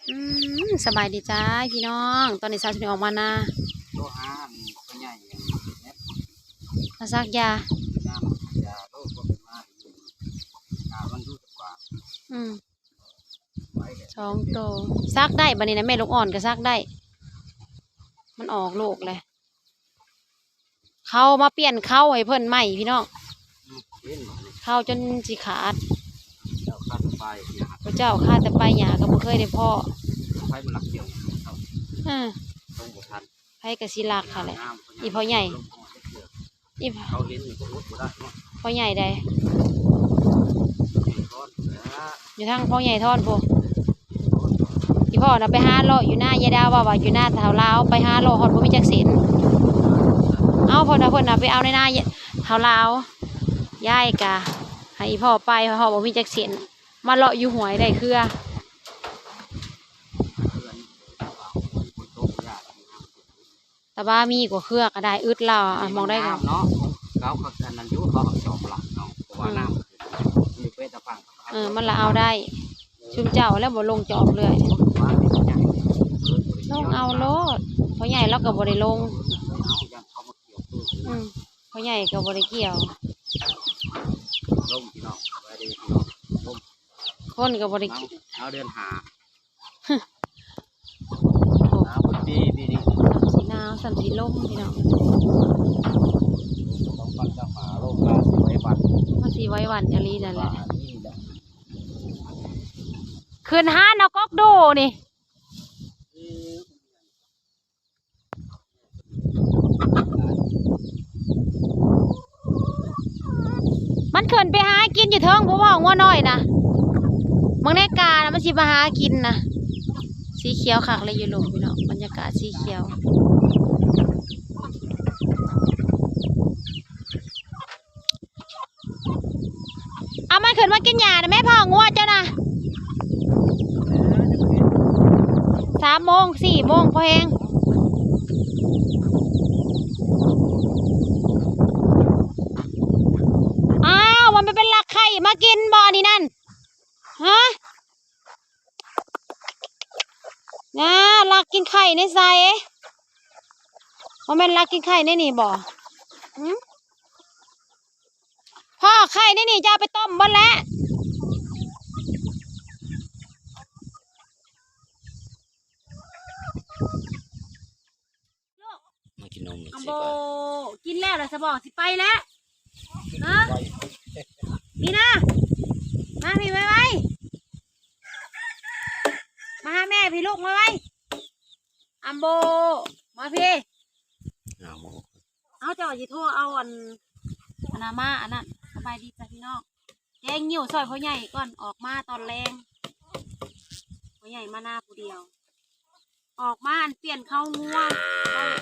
อืม สบายดีจ้าพี่น้อง ตอนนี้สาวชนิดออกมานา โทรหาอันพ่อใหญ่อันนี้ มาซักยา ยาโลกก็เป็นมาอยู่ หามันรู้จักกว่า อืม สองโต ซักได้บัดนี้นะ แม่ลูกอ่อนก็ซักได้ มันออกลูกแล้ว เขามาเปลี่ยนเขาให้เพิ่นใหม่พี่น้อง อืม เห็นบ่นี่ เขาจนสิขาด เจ้าขาดแต่ปลายหญ้า พระเจ้าขาดแต่ปลายหญ้าก็บ่เคยได้พ้อ ไผมาลักเกี่ยวเขา เออ ลงบ่ทัน ไผก็สิลักหั่นแหละ อีพ่อใหญ่ ลงบ่ทันเกี่ยว อี เขาเห็นนี่ก็อดบ่ได้เนาะ พ่อใหญ่ใด ใหญ่ทอนแหละ อยู่ทางพ่อใหญ่ทอนพุ้น อีพ่อน่ะไปหาเลาะอยู่นายายดาว ว่า ว่าอยู่นาเฒ่าลาว ไปหาเลาะฮอดบ่มีจักเส้น เอา เพิ่นน่ะ เพิ่นน่ะไปเอาในนาเฒ่าลาว ยายกะให้อีพ่อไป ฮอดบ่มีจักเส้น มาเลาะอยู่ห้วยได้เครือ ตะบ้ามีกว่าเครือก็ได้ อึดแล้ว อ่ะ มองได้ก็ น้ำเนาะ เขาก็อันนั้นอยู่ เขาก็จอบหลักเนาะ เพราะว่า อืม น้ำมันอยู่เวตาฝั่ง เออ มันละเอาได้ เออ ซุมเจ้าแล้วบ่ลงจอบเลย ว่าเป็นใหญ่ ลงเอาโลด พ่อใหญ่เราก็บ่ได้ลง เอาย่านเขามาเกี่ยว อืม พ่อใหญ่ก็บ่ได้เกี่ยว ลมพี่น้อง สบายดีพี่น้อง ลม คนก็บ่ได้ เอา เอาเดือนห้า หนาวพุ้นปี ปีนี้ ส่ำสิหนาว ส่ำสิลมพี่น้อง สองพันสิบห้า ลมมาสิไว้วัน มาสิไว้วันอีหลีนั่นแหละ ว่านี่แหละ ขึ้นหาหนากกดูนี่ มันขึ้นไปหากินอยู่เทิงพุ้นบ่ งัวน้อยนะ เบิ่งในกานะ มันสิมาหากินนะ สีเขียวคักเลยอยู่ลุ่มพี่น้อง บรรยากาศสีเขียว เอามันขึ้นมากินหญ้านะแม่ พ่องัวเจ้านะ สามโมง สี่โมงพอแฮง อ้าว มันไปเป็นลักไข่มากินบ่นี่นั่น ฮะ น่า ลักกินไข่ในไส บ่แม่นลักกินไข่ในนี่บ่ หึ พ่อ ไข่ในนี่จะเอาไปต้มเบิดแล้ว มากินนม อัมโบ กินแล้วล่ะสะบอ สิไปแล้ว ฮะ มีนา มาพี้ไวๆ มาหาแม่พี้ลูก มาไว อัมโบ มาพี้ เอาหมด เอา เจ้าสิโทรเอาอัน อันนั้นมา อันนั้น สบายดีจ้ะพี่น้อง แกงงิ้วซอยพ่อใหญ่ก่อน ออกมาตอนแลง พ่อใหญ่มานาผู้เดียว ออกมาอันเปลี่ยนเข้างัว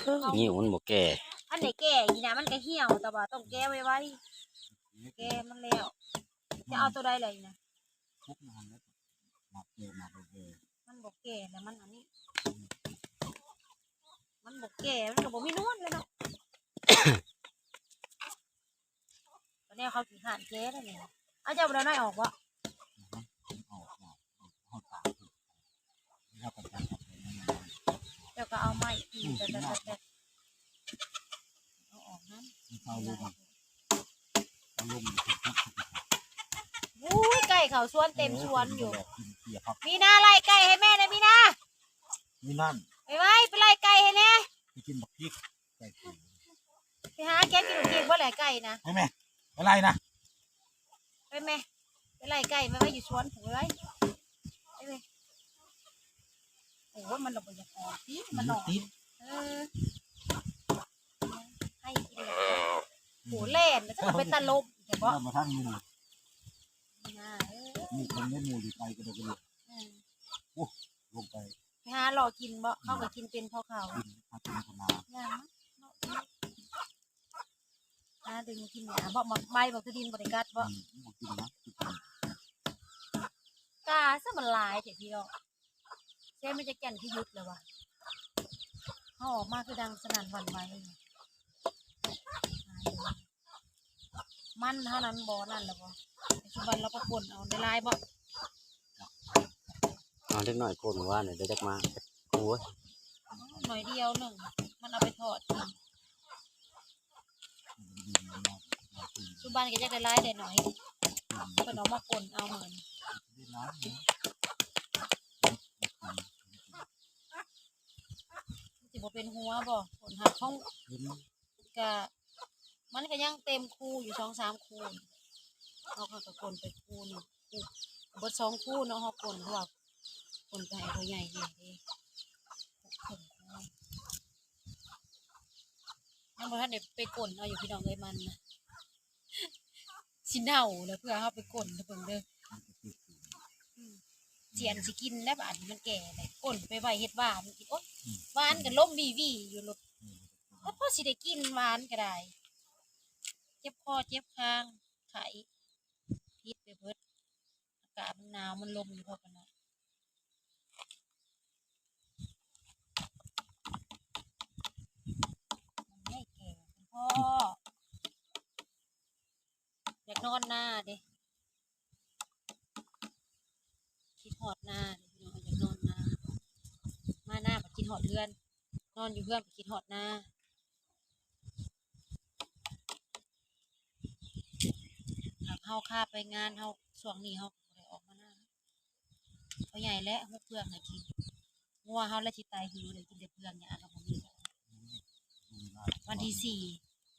เข้า งิ้วมันบ่แก่ อันไหนแก่อีกนะ มันก็เหี่ยว แต่ว่าต้องแก้ไวๆ แก่มันแล้ว จะเอาตัวใดล่ะอีกนะ มันบ่แก่แล้วมันอันนี้ มันบ่แก่ มันก็บ่มีนวลแล้วเนาะ ตอนนี้เขาขี้คร้านแก่แล้วนี่ เอาเจ้าบ่ได้น้อยออกบ่ เจ้าก็เอาไม้ตี อืม แต่ แต่ แต่ แต่ เอาออกนั้น เอาลง เอาลง โอ้ย ไก่เขาสวนเต็มสวนอยู่ มีนาไล่ไก่ให้แม่หน่อย มีนา มีนั่น ไปไว้ ไปไล่ไก่ให้แน่ ไปกินบักพริก ไก่กิน ไปหาแกะกินบักพริกบ่แหละไก่นะ ไปแม่ ไปไล่นะ ไปแม่ ไปไล่ไก่มาไว้อยู่สวนผมไว้ ไปแม่ โอ้ย มันละบ่อยากออกสิ มันออก มันติด เออ ให้กินเลย โห แล่นแล้วจะเป็นตลบ แต่บ่ มาทางนี้นะ น่า เออ นี่คนเล่นหมู่อยู่ไกลกระโดดกระโดด อืม โอ้ ລົງໄປ ໄປຫາເລາະກິນເບາະ ເຂົາກໍກິນເປັນເພາະເຂົາ ກິນ ຫາກິນຂະໜາດ ຫາດຶງກິນຫຍ້າເບາະ ໝາກໃບບັກກະດິນບໍ່ໄດ້ກັດເບາະ ອືມ ບໍ່ກິນນະ ກາຊະມັນຫຼາຍແທ້ພີ່ນ້ອງ ແຊມແມ່ນຈັກແກ່ນຄືຢຸດແລ້ວວະ ເຮົາອອກມາຄືດັງສະໜັ່ນຫວັ່ນໄຫວ ມັນເຮົານັ້ນບໍ່ນັ້ນແລ້ວບໍ່ ປັດຈຸບັນລາວກໍກົ້ນເອົາ ໄດ້ຫຼາຍບໍ່ ເອົາເດັກນ້ອຍກົ້ນວານນີ້ ໄດ້ຈັກມາ ໂອ້ຍ ໜ້ອຍດຽວໜຶ່ງ ມັນເອົາໄປທອດກິນ ຈຸບັນກໍຢາກໄດ້ຫຼາຍໄດ້ໜ້ອຍ ເພິ່ນເອົາມາກົ້ນເອົາມື້ນີ້ ມັນຊິບໍ່ເປັນຫົວບໍ່ ກົ້ນຫາຂອງ ກະ ມັນກະຍັງເຕັມຄູຢູ່ສອງສາມຄູ ເຮົາກໍກົ້ນໄປຄູໜຶ່ງ ເບິດສອງຄູເນາະ ເຮົາກົ້ນ ເພາະວ່າກົ້ນໄປໃຫ້ພໍ່ໃຫຍ່ແດ່ເດ້ ຍັງບໍ່ທັນໄດ້ໄປກົ້ນເອົາຢູ່ພີ່ນ້ອງເອີຍ ມັນນະ ຊິເນົ່າແລ້ວ ເພື່ອເຮົາໄປກົ້ນ ເບິ່ງເດີ ອືມ ສຽນຊິກິນແລ້ວບາດນີ້ ມັນແກ່ແລ້ວ ກົ້ນໄປໄວ້ເຮັດຫວ່ານກິນ ໂອ້ຍ ອືມ ຫວ່ານກໍລົມວີ່ໆຢູ່ໂລດ ອືມ ແລ້ວພໍຊິໄດ້ກິນຫວ່ານກໍໄດ້ ເຈັບຄໍເຈັບຄາງ ໄຂ້ ພິດໄປເບິດ ອາກາດມັນໜາວ ມັນລົມຢູ່ພໍປານນັ້ນ ມັນໃຫຍ່ແກ່ພໍ ຢາກນອນນາເດ້ ຄິດຮອດນາເດ້ພີ່ນ້ອງ ຢາກນອນນາ ມານາບັດຄິດຮອດເຮືອນ ນອນຢູ່ເຮືອນບັດຄິດຮອດນາ ຫາກເຮົາຄາໄປງານເຮົາ ຊ່ວງນີ້ເຮົາກໍບໍ່ໄດ້ອອກມານາ ພໍ່ໃຫຍ່ແຫຼະ ຫົກເຟືອງໃຫ້ກິນ ງົວເຮົາແຫຼະຊິຕາຍຫິວ ໄດ້ກິນແຕ່ເຟືອງ ຫຍ້າກໍບໍ່ມີ ວັນທີສີ່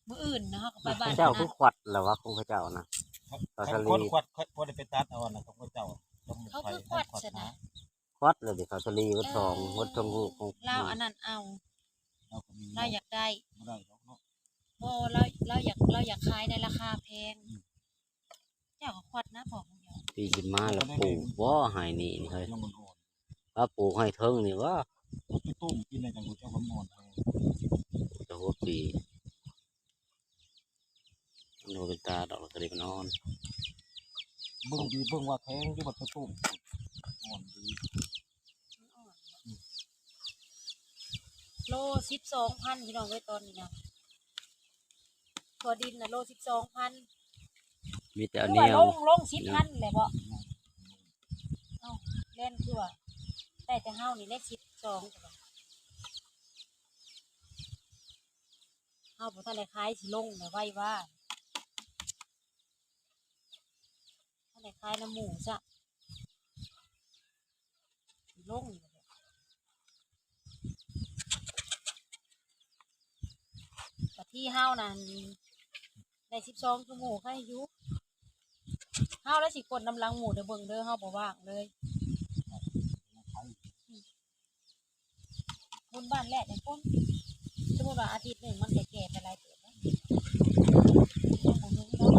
ມື້ອື່ນນະ ເຮົາກໍໄປບ້ານເຂົາເຈົ້າ ນະ ຄືຄວັດແລ້ວວະ ຂອງເຂົາເຈົ້ານະ ເຂົາສາລີ ຄວັດ ຄວັດ ຄວັດ ບໍ່ໄດ້ໄປຕັດເອົານະ ຂອງເຂົາເຈົ້າ ເຂົາຄືຄວັດຊັ້ນນະ ຄວັດແລ້ວເດ ເຂົາສາລີເບິດສອງ ເອີ ເບິດສອງລູກຂອງ ລາວອັນນັ້ນເອົາ ລາວກໍມີ ລາວຢາກໄດ້ ບໍ່ໄດ້ດອກເນາະ ບໍ່ ລາວ ລາວຢາກ ລາວຢາກຂາຍໃນລາຄາແພງ ອືມ ເຈົ້າກໍຄວັດນະ ພວກເຈົ້າ ປີຂຶ້ນມາແລ້ວປູກບໍ່ ໄຮ່ນີ້ເຮີ້ຍ ວ່າປູກໄຮ່ເທິງນີ້ຫວາ ໄປຕົ້ມກິນໄດ້ຈັ່ງຮູ້ຈັກວ່າມ່ວນແທ້ ແຕ່ຫົວປີ ມັນບໍ່ເປັນຕາດອກ ລະກະໄດ້ໄປນອນ ເບິ່ງດີ ເບິ່ງວ່າແພງຢູ່ ບັດໄປຕົ້ມ ອ່ອນດີ ອືມ ໂລສິບສອງພັນ ພີ່ນ້ອງເອີຍ ຕອນນີ້ນະ ຖົ່ວດິນນະ ໂລສິບສອງພັນ ມີແຕ່ເອົາແນວ ຄືວ່າລົງ ລົງສິບພັນແຫຼະເບາະ ເອົ້າ ແລ່ນຄືວ່າ ໄດ້ແຕ່ເຮົານີ້ແຫຼະສິບສອງ ເຮົາບໍ່ທັນໄດ້ຂາຍ ຊິລົງແຫຼະ ໄວວ່າ ທັນໄດ້ຂາຍນຳໝູ່ຊະ ຊິລົງ ກະທີ່ເຮົານັ້ນ ໄດ້ສິບສອງຄືໝູ່ ໃຄຢູ່ ເຮົາລະຊິກົ້ນນຳຫຼັງໝູ່ເດີ ເບິ່ງເດີ ເຮົາບໍ່ວ່າງເລີຍ ອືມ ບຸນບ້ານແລະໄດ້ກົ້ນ ສົມມຸດວ່າອາທິດໜຶ່ງ ມັນກະແກ່ໄປຫຼາຍເຕີບແລ້ວ ຍັງບໍ່ເຖິງດອກ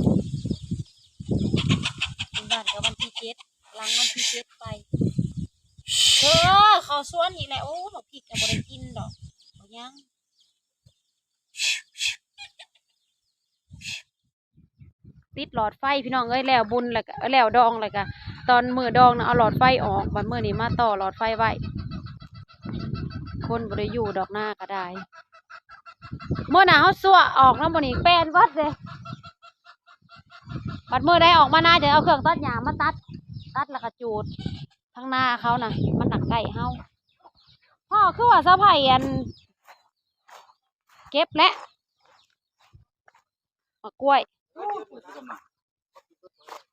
ບຸນບ້ານກະວັນທີເຈັດ ຫຼັງວັນທີເຈັດໄປ ເອີ ເຂົ້າສວນອີກແລ້ວ ໂອ້ ບັກພິກກະບໍ່ໄດ້ກິນດອກ ບໍ່ຍັງ ຕິດຫຼອດໄຟພີ່ນ້ອງເອີຍ ແລ້ວບຸນແລ້ວກະ ແລ້ວດອງແລ້ວກະ ຕອນມື້ດອງນະເອົາຫຼອດໄຟອອກ ບັດມື້ນີ້ມາຕໍ່ຫຼອດໄຟໄວ້ ຄົນບໍ່ໄດ້ຢູ່ດອກ ນາກະໄດ້ ມື້ໜ້າເຮົາຊົ່ວອອກນຳ ມື້ນີ້ແປນເບິດເດ້ ບັດມື້ໃດອອກມານາ ຈະເອົາເຄື່ອງຕັດຫຍ້າມາຕັດ ຕັດແລ້ວກະຈູດ ທາງນາເຂົານະ ມັນໜັກໃກ້ເຮົາ ພໍ່ ຄືວ່າສາວໄພ ອັນ ເກັບແຫຼະ ໝາກກ້ວຍ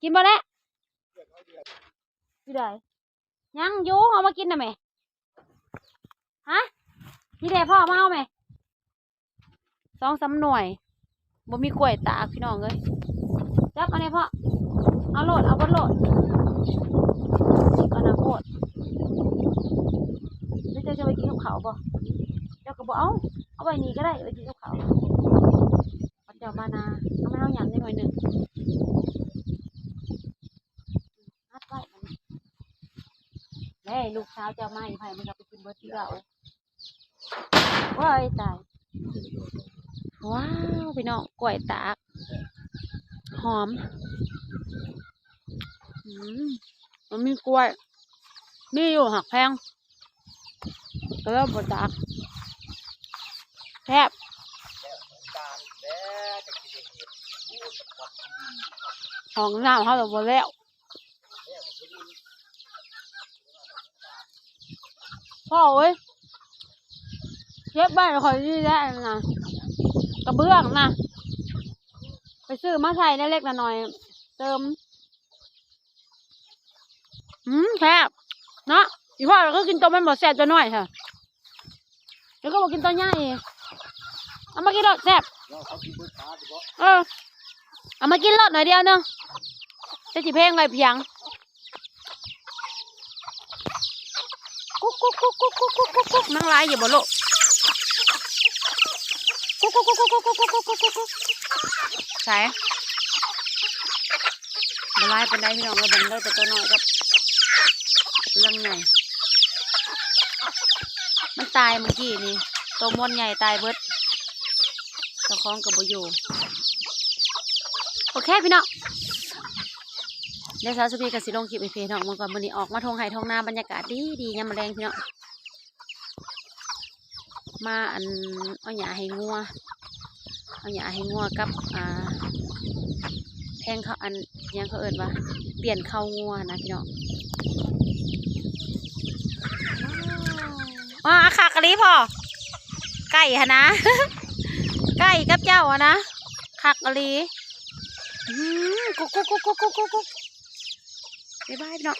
ກິນບໍ່ແຫຼະ ຢູ່ໃດ ຍັງຢູ່ ເອົາມາກິນນະແມ່ ຮະ ນີ້ແຫຼະ ພໍ່ ມາເອົາແມ່ ສອງສາມໜ່ວຍ ບໍ່ມີກ້ວຍຕາກພີ່ນ້ອງເອີຍ ຈັບເອົາແດ່ພໍ່ ເອົາໂລດ ເອົາເບິດໂລດ ສິບອັນນະໂພດ ຫຼືເຈົ້າຈະໄວ້ກິນກັບເຂົ້າບໍ່ ເຈົ້າກໍບໍ່ເອົາ ເອົາໄວ້ນີ້ກໍໄດ້ ໄວ້ກິນກັບເຂົ້າ ເຈົ້າມານາ ເອົາມາເຮົາຫຍ້ຳໜ້ອຍໜຶ່ງ ອັດໄວ້ ເດ້ ລູກສາວເຈົ້າມາອີກໃຜມັນກໍໄປກິນເບິດຄືເກົ່າ. ວ້າຍຕາຍ ວ້າວ ພີ່ນ້ອງ ກ້ວຍຕາກ ຫອມ ອືມ ມັນມີກ້ວຍ ມີຢູ່ ຫາກແພງ ກໍເລີຍບໍ່ຕາກ ແຊບ ຫ້ອງນ້ຳເຮົາລະບໍ່ແລ້ວ. ພໍ່ເອີຍ ເກັບໄວ້ຂ້ອຍນີ້ແຫຼະ ອັນນັ້ນນະ ກະເບື້ອງນະ ໄປຊື້ມາໃສ່ເລັກໆ ນ້ອຍໆ ເຕີມ. ອືມ ແຊບເນາະ ອີ່ພໍ່ກໍຄືກິນໂຕມັນບໍ່ແຊບ ໂຕນ້ອຍແທ້. ແລ້ວກໍບໍ່ກິນຕົວໃຫຍ່ ເອົາມາກິນໂລດ ແຊບ ເອີ ເອົາມາກິນໂລດໜ້ອຍດຽວໜຶ່ງ ຈະຊິແພງໄວ້ພຽງ ກຸກໆໆໆໆ ນາງຫຼາຍຢູ່ບໍ່ລູກ ກຸກໆໆໆ ໃສ ບໍ່ຫຼາຍປານໃດພີ່ນ້ອງເອີຍ ເບິ່ງເດີ ແຕ່ຕົວນ້ອຍກັບກຳລັງໃຫຍ່ ມັນຕາຍມື້ກີ້ນີ້ ໂຕມ່ວນໃຫຍ່ຕາຍເບິດ ເຈົ້າຂອງກໍບໍ່ຢູ່. ໂອເຄພີ່ນ້ອງ ດຽວສາວສຸພີກໍຊິລົງຄລິບໃຫ້ພີ່ນ້ອງເບິ່ງກ່ອນ ມື້ນີ້ອອກມາທົ່ງໄຮ່ທົ່ງນາ ບັນຍາກາດດີໆ ຍາມມື້ແລງພີ່ນ້ອງ. ມາ ອັນ ເອົາຫຍ້າໃຫ້ງົວ ເອົາຫຍ້າໃຫ້ງົວກັບ ອ່າ ແພງເຂົ້າ ອັນ ຫຍັງເຂົາເອີ້ນວ່າ ປ່ຽນເຂົ້າງົວຫັ້ນນະພີ່ນ້ອງ. ວ້າ ຄັກອີ່ຫຼີພໍ່ ໄກ່ຫັ້ນນະ ໄກ່ກັບເຈົ້າຫັ້ນນະ ຄັກອີ່ຫຼີ. ອືມ ກຸກໆໆໆໆ ບາຍບາຍພີ່ນ້ອງ.